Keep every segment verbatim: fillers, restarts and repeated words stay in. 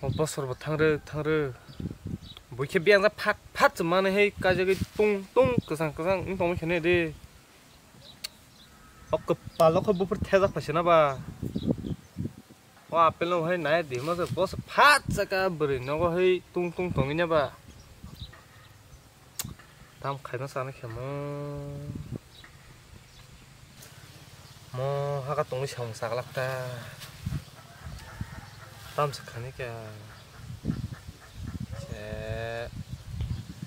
O bosor bo thangrwk thangrwk. Buikhe biyang jak phat phat se mani hai kaijagwi tung tung kwchang kwchang wng tongma khe ne de. O kwpalo khe buphur thejak phaisana ba. O apple no hai nai di ma se bosor phat saka bwrwi nogo hai tung tung tongwi na ba. Tam khaima chana khe mo. Mo haka tongwi samung chaglak ta. Tam se khani kya. Se.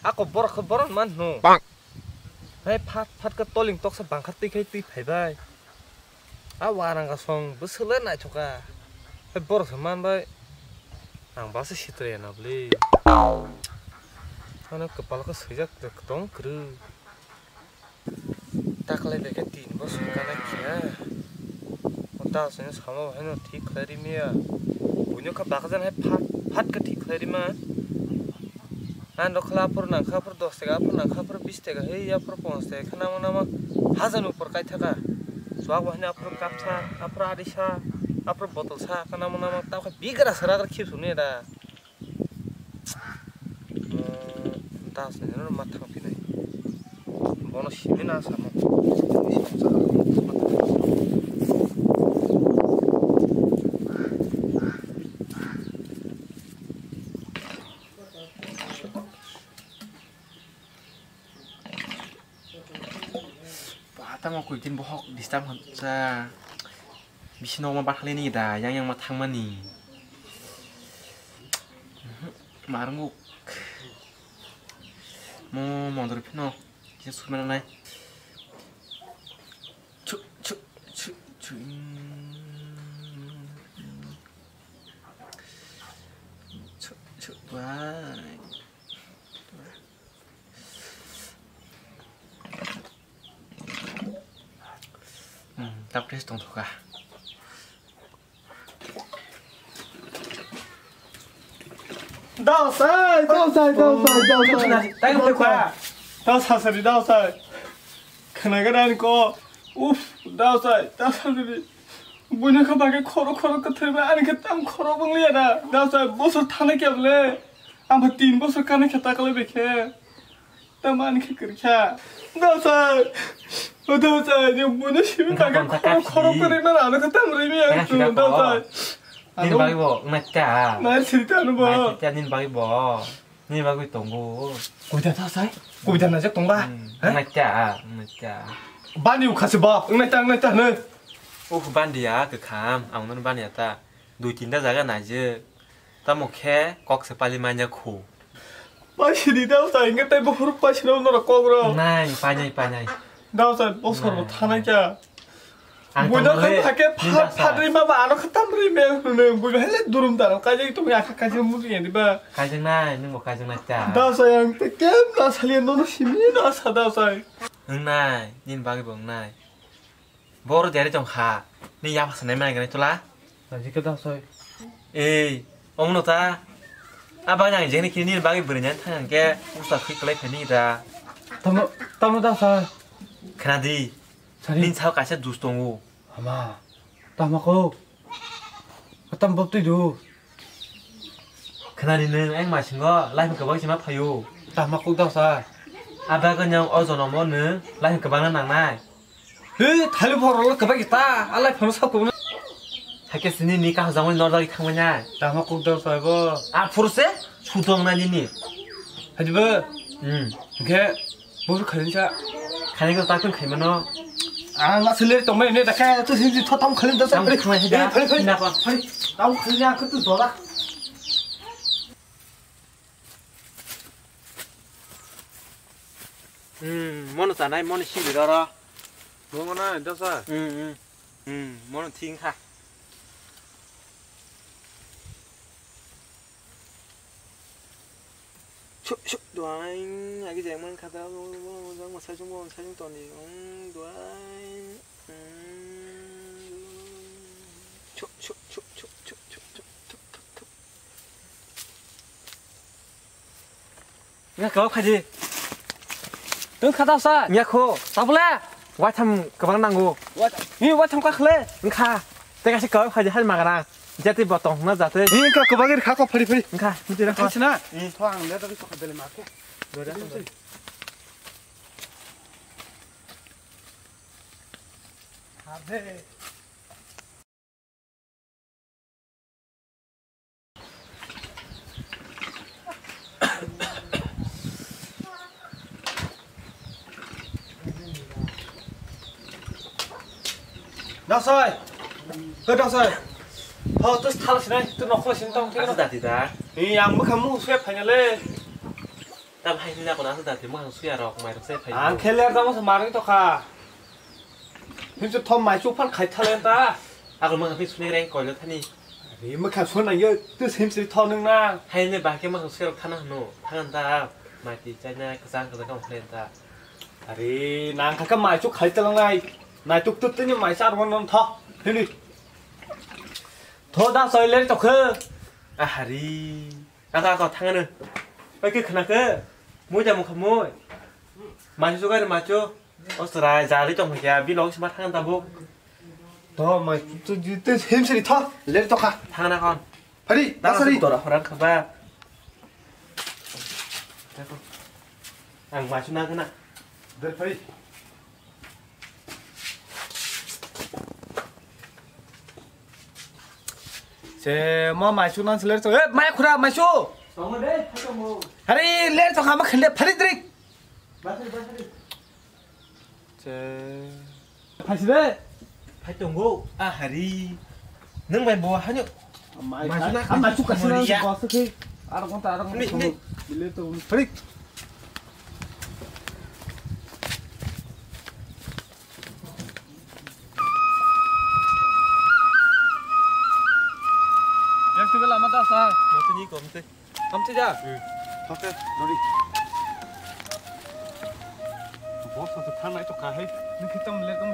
Ako borok khe boron man hnu. Hai phat phat ka toling toksa bangkha twi khai twi phai bai. A warang ka song bwswk le naithoka. Hai borok se man bai. Ang basa sitra ya na bli. Ano kwpal khe swijak tong kwrwi. Taklai bai khe tin bosor kana khe. O ta sini sama bai no thik khlai ri miya. Buino kha bakajan hai phat phat khe thik khlai ri ma. Ang rok khala aphuru nangkha aphuru dos taka aphuru nangkha aphuru bis taka hei aphuru ponchas taka khe namo namo hajan upor kai thaka. Chuak bo hini aphuru cup sa aphuru ari sa aphuru botol sa khe namo namo tamo khe bigra sara khip suni da. Das ni no ma thang pinai. Bono simi na samo. Ba, tamo koi din bohok disturb khamsa. Bisi nokma bathali ni da, yang yang ma thangmani. Mhm, marungo. Mo mondor phino, kisa sumana nai. Chu, chu, chu, chu. Chu, chu, bai. Hmm, tak fresh tongthoka. Dawsai, dawsai, dawsai, dawsai. Tang twi kha. Dawsai, sari, dawsai. Khna ga dan ko. Uf, dawsai, dawsai, sari. Buino kha bagwi khoro khoro kwthwi ba, ani khe tam khoro bwngliya da. Dawsai, bosor thana kya bole. Ang pha tin bosor kana khe taklai bai khe. Tamo ani khe kwrwi kha. Dawsai. O dawsai, ni buino simi bagwi khoro khoro kwrwi ma ano khe tam rwi mi ang dawsai. Nini bagwi bo wngna cha. Nai siri tano bo. Nai siri cha nini bagwi bo. Nini bagwi tongo. Koita dawsai. Koita najak tongba. Wngna cha, wngna cha. Bani ukha se bo. Wngna cha, wngna cha hwnwi. Oh, bandi ya kwkham. Ang nono bani ya ta. Dui tinta jaga naijak. Tamo khe kok se pali manya khu. Paisiri dawsai, hingke tei buphuru paisiri norok kok rok. Nai, painai, painai. Dawsai, bosor bo thanai kha. Buino khe phake phat phat rima ba ano khe tam rime hwnwi buino hele durum daro kaijak tongwi akha kaijak mudi ya diba. Kaijak nai, nwng bo kaijak nai ta. Dawsai ang te kem na saliya nono simi na sa dawsai. Nwng nai, nini bagwi bo nwng nai. Boro diari tong kha. Ni yapha sanai mai gani tola. Naji khe dawsai. Ei, omono ta. Abang nang jeni kini bagwi bwrwi nang thang ke usa khik klai phani da. Tamo, tamo dawsai. Khna di. Sari. Nin sao kaisa dus tongo. Ama. Tamo ko. Atam bab twi du. Khna di nwng, ang masingo life kwbang sima phaio. Tamo kok dawsai. Abang nang o jonomo nwng life kwbang na nangnai. He, thali borok lo kwbang ta, alai phano sa kubuna. Hakhe sini ni kaham jangmani nor dagi thangmani ai. Tamo kok dor saibo. A phuru se, sutong na nini. Haji bo. Hmm. Ge, bo khalin sa. Khalin ko takun khaimano. Ang asli tongmai ne dakha, tu sini thotam khalin da sa. Tam khalin da. Phali, phali. Na pa, phali. Tam khalin ya, kutu dola. Hmm, mono tanai, mono sibir oro. Mono na, dosa. Hmm, hmm. Hmm, mono thing kha. Chuk, chuk, duaing, agi jeng man kha da, jang ma sajung, jang ma sajung toni, hmm, duaing, hmm, chuk, chuk, chuk. Nga kebab khaji. Tong kha dawsai. Nga kho. Tabule. Waitham kebang nango. Ni waitham ka khle. Nga kha. Teka si kebab khaji hai magana. Jati botong na jate. Ni ka kubagir kha ko phari phari. Kha, muti ra kha. Thai sina. Hmm. Tho ang le to ko bele ma ko. Dore. Ade. Dasai. Hei, Dasai. Ho, tu thal sinai, tu nokol sin tong. Asa dati da. Ni ang mukha mu se finally. Tam hai ni na ko na asa dati, mukha suya rok, mai rok se phai. Ang khe ler da mo se marni to kha. Himse thom mai chu phan khai thalen ta. Agol mukha phi sunai reng koilo thani. Ari mukha sunai yo, tu himse thom nang na. Hai ne ba khe mukha suya rok thana hno. Thangan ta. Mai ti chai na kasang kasang kam phlen ta. Ari nang kha ka mai chu khai talang nai. Nai tuk tuk tini mai char mon non tho. Hini. Tho da soi ler to khe. Ahari. Kaka ko thangano. Pai ke khna ke. Moi ja mukha moi. Machu gari machu. O srai jari tong kya bi log sima thang ta bo. To mai tu tu tu hem sri tho. Ler to kha. Thangna kon. Phari, da sari. Tora horang khaba. Ang machu na khna. Der phari. Se mo maisu nan seler to. Eh, mai khura maisu. Tongo de, phatongo. Hari ler to khama khende phari drik. Basri, basri. Se. Phaisi de. Phatongo. Ah, hari. Nang bai bo hanyo. Mai, maisu na, ah, maisu kasi na, ya. Ko se. Ar konta, ar konta. Ni, ni. Bile to phari. Yang tu bela mata sa. Mati ni kom te. Kam te ja. Hmm. Oke, nori. Bos sa thang nai to ka hai. Ni khitam le kom.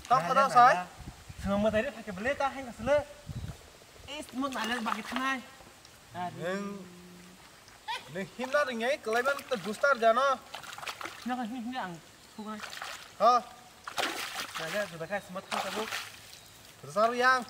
Tamo da sai? Sengmo dai re phake bele ta hai kasle. Is mo nale bagi thanai. Neng, neng himna ringai kelaiman te booster jano. Nang himna ang. Sugai. Ha. Jaga sudah kai semat kan tabuk. Besar yang.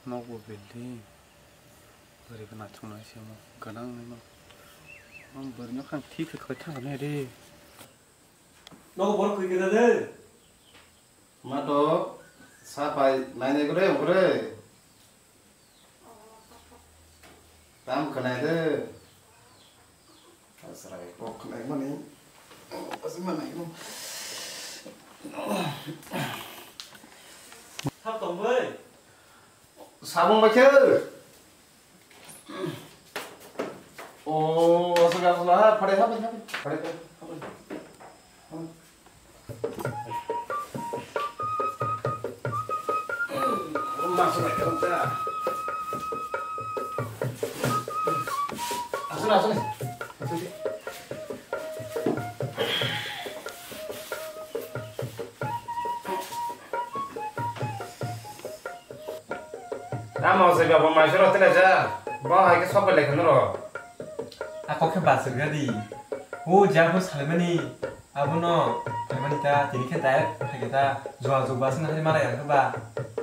Nokbo building. Bwrwi bo naithok nai se omo gwnang nai no. Omo bwrwi no khang thik khe khoi thang nai re. Nogo borok kwi khe de. Ma to sa pai nai nai gore gore. Tam khnai de. Asrai kok khnai mani. Asi manai mo. Thap tong bai. Sabung bai khe. Oh, sudah, sudah. Pare, pare, pare. Pare, pare, pare. Masuk lagi, udah. Asal, asal. Asal. Tamo se babo maisoro tele ja. Bo hai ke sok bai lai khano ro. A kok khe basir ga di. O ja bo salmani. Abono salmani ta tini khe direct phai khe ta jua jua basna hai mara yang khe ba.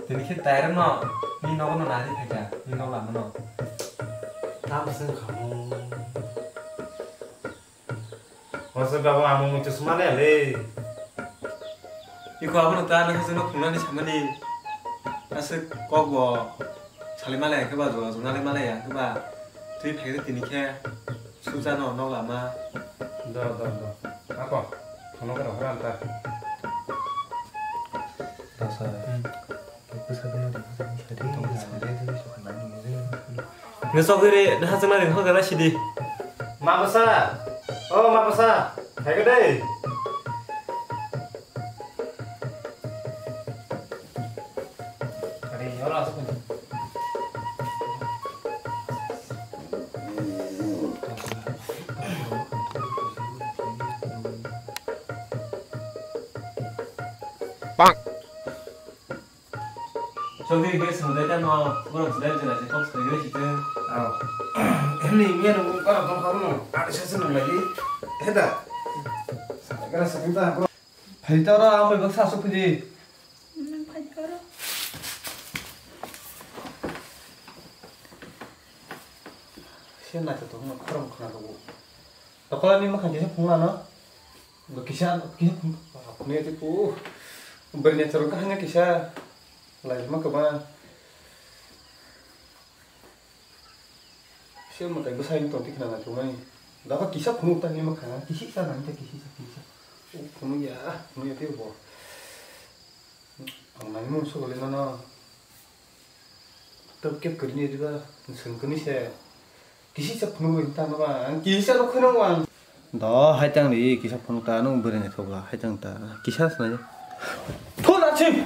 Tini khe direct no ni nogo no nari phai kha. Ni nogo lama no. Tamo se khamo. Hosok gabo amung muitu sumane le. Iko abono ta nang hachwkno phungnani samani. Aswk kok bo salai malaya khe ba, jora jora nalai malaya khe ba. Twi phai khe tini khe suja no nok lama. Do, do, do. Ako, phunuk rok ran ta. Dasa. Hmm. Nge sogwi re, nahasakna ring hoga na sidi. Mabasa, o mabasa, thaigo dei. Ari, oro asuk. Bang. Chokri gas mo dai tamo, borok chwrai chwrai se kok sai gas itu. Aw. Ni miya no kara tong khamu. Ada sasa nang lagi. Heda. Kara sa kinta bro. Phai ta ra, ang bai baksa asuk phidi. Nang phai ta ra. Sen na to tong khorang khana to. Tokola ni makhan kisa phung lano. Kisa, kisa phung. Phung ya tipu. Beri ni chorong kahanya kisa. Lai ma kaba. Sir mo tai bwsai tong tikna na thumai. Daba kisa phunuk ta ni makha, kisi sa nang ta kisi sa kisa. O phunuk ya, phunuk ya tei bo. Ang nai mung so le mano. Tab kep kari ni diba, sung kani se. Kisi sa phunuk ta no ba, ang kisi sa rok kheno ang. Do, hai tang di, kisa phone ta, nung bwrwi naithok la, hai tang ta, kisa se nai. Phone achi!